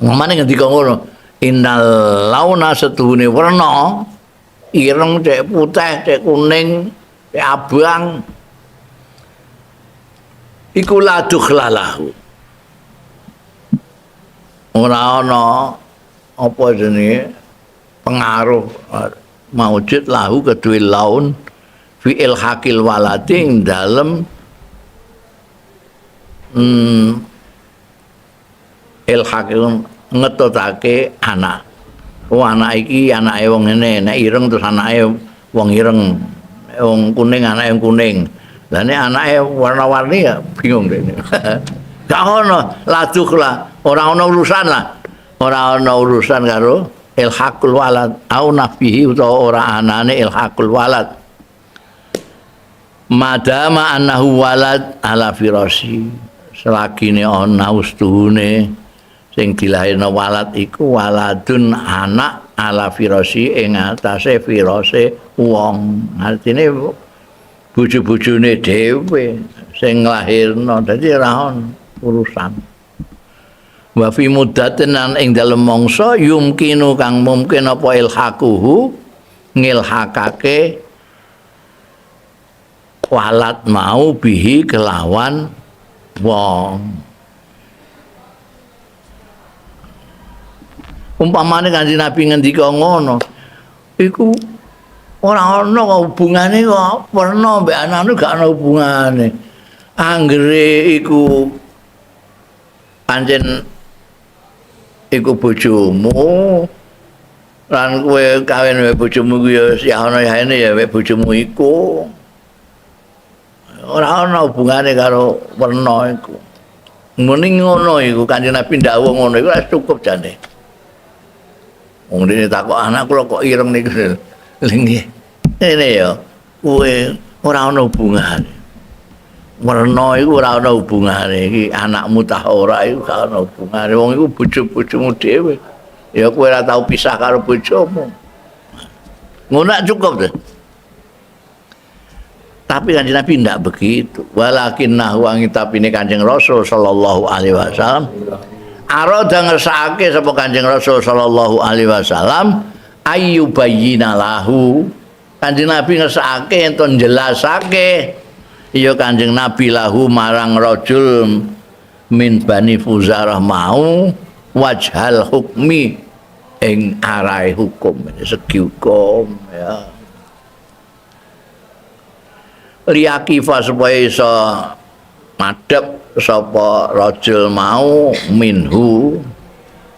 Ngomane ngendika ngono innal launa setuhune werna ireng cek putih cek kuning cek abang iku la dukhla lahu ora ana apa jenenge pengaruh maujud lahu kedue laun fi ilhaqil waladi ing dalem ilhaqil ngetotake anak. Oh anak iki anake wong ngene, nek ireng terus anake wong ireng, wong kuning anake wong kuning. Lah nek anake warna-warni ya bingung dene. Gak ono laduk lah, ora ono urusan lah. Ora ono urusan karo ilhaqul walad au nafihi utawa ora anane ilhaqul walad. Madama annahu walad ala firasi. Selagine ana ustuhune sing dilahirna walad iku waladun anak ala firasi ing atase firase wong. Artine bojo-bojone dhewe sing nglahirna, dadi ora ono urusan. Wa fi muddatin lan ing dalem mangsa yumkinu kang mungkin apa ilhaquhu ngilhakake walad mau bihi kelawan wong. Umpamane Kanjeng Nabi ngendika ngono iku ora ana hubungane kok werna mbek anane gak ana hubungane. Anggere iku pancen iku bojomu lan kowe kawin mbek bojomu ku ya ya ana yahene ya mbek bojomu iku. Ora ana hubungane karo werna iku. Muni ngono iku Kanjeng Nabi ndawuh ngono iku wis cukup jane. Wong dene takok anak kula kok ireng niku. Lha nggih. Ngene ya, kowe ora ana hubungane. Werna iku ora ana hubungane iki anakmu ta ora iku gak ana hubungane. Wong iku bojo-bojomu dhewe. Ya kowe ora tau pisah karo bojomu. Ngono cukup tuh. Tapi Kanjeng Nabi ndak begitu. Walakinnahu angitapine Kanjeng Rasul sallallahu alaihi wasallam arada ngersakake sapa Kanjeng Rasul sallallahu alaihi wasallam ayyubayyina lahu. Kanjeng Nabi ngersakake ento jelasake ya Kanjeng Nabi lahu marang rajul min Bani Fuzarah mau wajhal hukmi ing arahe hukum, segi hukum ya. Liyakifa supaya iso madhep sapa rajul mau minhu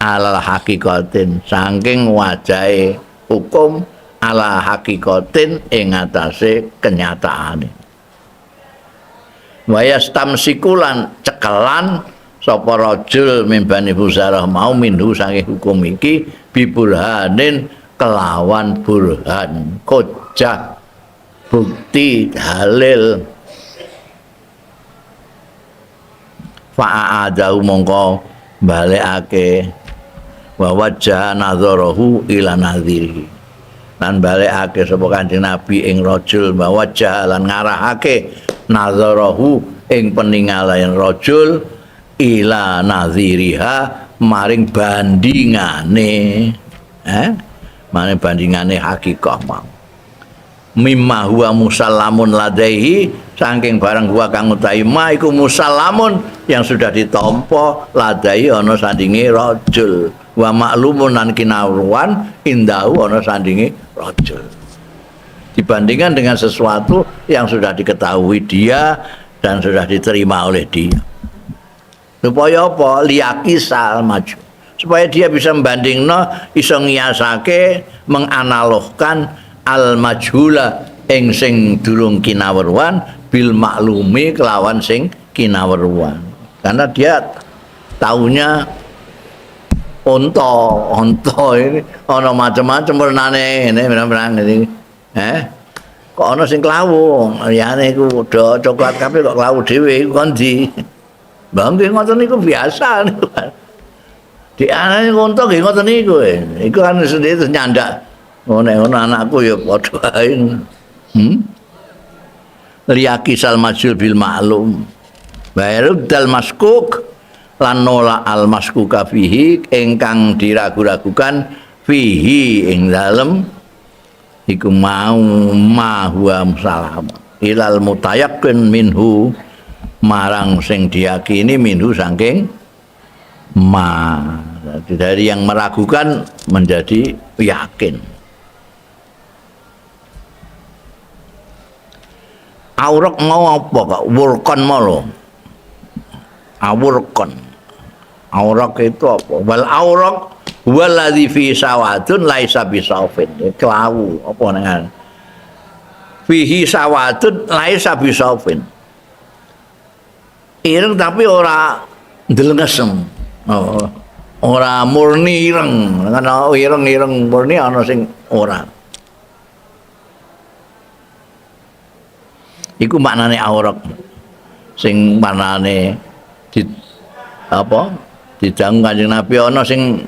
Alal hakikatin saking wajahe hukum ala hakikatin ing atase kenyataane. Wa yastamsikulan cekelan sapa rajul min Bani Fuzarah mau minhu saking hukum iki biburhanin kelawan burhan hujjah bukti dalil. Fa'adahu mongko balekake wa wajjaha nadharahu ila nadhirihi lan balekake sapa Kanjeng Nabi ing rajul wa wajjaha lan ngarahake nadharahu ing peninggalan rajul ila nadhiriha maring bandingane maring bandingane hakikah mau mimma huwa musallamun ladaihi saking barang huwa kang utawi ma iku musallamun yang sudah ditampa ladaihi ana sandinge rajul wa maklumun lan kinawruan indahu ana sandinge rajul dibandingkan dengan sesuatu yang sudah diketahui dia dan sudah diterima oleh dia supaya apa liyaqisal maju supaya dia bisa membandingno iso ngiyasake menganalogkan al majhula ing sing durung kinaweruan bil maklumi kelawan sing kinaweruan karena dia taunya onta ini ana macam-macam warnane ngene pirang-pirang ini kok ana sing klawu liyane iku do coklat kabeh kok klawu dhewe iku kon ndi lha nggih ngoten niku biasa niku di anane onta nggih ngoten niku iku kan sendiri terus nyandak ngono anakku ya padha ae. Liyaqisal majhul bil ma'lum. Wa yaruddal maskuk lan nolak al maskuka fihi ingkang diragu-ragukan fihi ing dalem iku mau ma huwa musalam ilal mutayaqqin minhu marang sing diyakini minhu saking ma. Dari yang meragukan menjadi yakin. Aurok mau apa kok? Wurkon mau lho. Awurkon. Aurok itu apa? Wal aurok waladzi fi sawadun laisa bisaufin. Klawu apa nengan? Fihi sawadun laisa bisaufin. Ireng tapi ora ndelengesem. Oh, ora murni ireng. Ana ireng-ireng murni ana sing ora. Iku maknane aurat sing maknane di apa didangu Kanjeng Nabi ana sing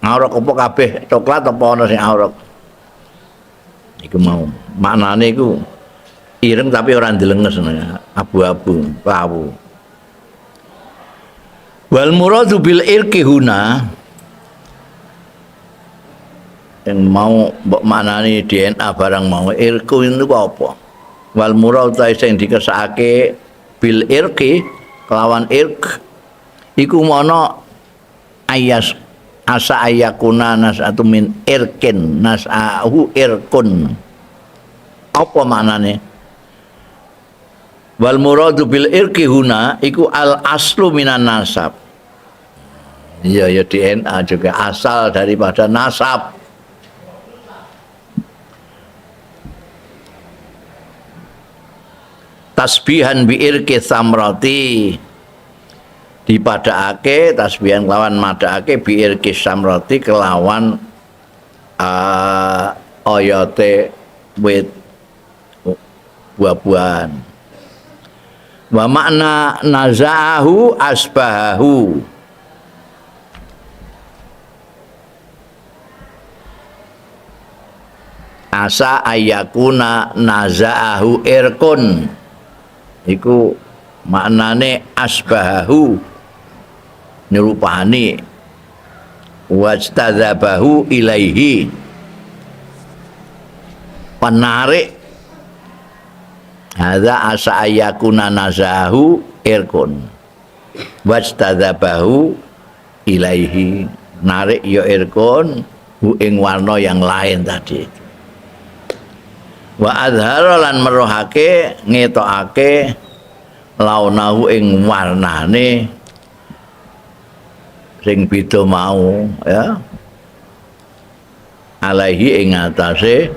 aurat apa kabeh coklat apa ana sing aurat iku mau maknane iku ireng tapi ora ndelenges abu-abu klawu. Wal muradu bil irqi huna yang mau mbok maknani DNA barang mau irqu itu apa? Wal murad ta sing dikesakake bil irqi kelawan irq iku mono ayas asa ayakuna nasatu min irqin nasahu irqun. Apa maknane? Wal muradu bil irqi huna iku al aslu minan nasab. Iya ya DNA juga asal daripada nasab. Tasbihan bi irqi samrati dipadhaake tasbihan kelawan madhaake bi irqi samrati kelawan oyote wit buah-buahan. Wa makna nazaahu asbahahu asa ayakuna nazaahu irqun iku maknane asbahahu nyerupani wajtadzabahu ilaihi penarik hadza asa ayakuna nazahu irkun wajtadzabahu ilaihi narik ya irkun hu ing warna yang lain tadi. Wa azhara lan merohake ngetokake launahu ing warnane sing beda mau ya alaihi ing atase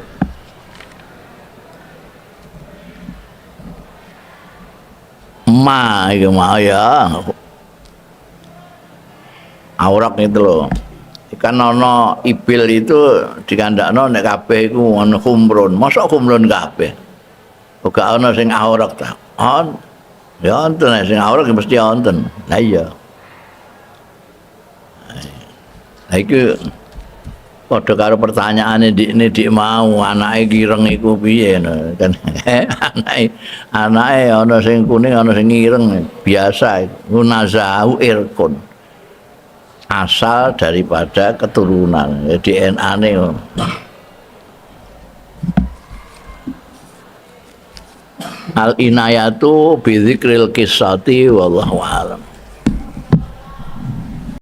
ma iku mau ya aurak itu lho. Kan ana ibil itu dikandakno nek kabeh iku ana khumrun. Mosok khumrun kabeh. Ora ana sing aurak ta. On. Ya wonten sing aurak mesti wonten. Lah iya. Lah iki padha karo pertanyaane ndikne dik mau anake ireng iku piye ngono kan. Anake ana sing kuning ana sing ireng biasa iku nazahu irkun. Asal daripada keturunan DNA-ne. Al inayatu bi dzikril qissati wallahu alam.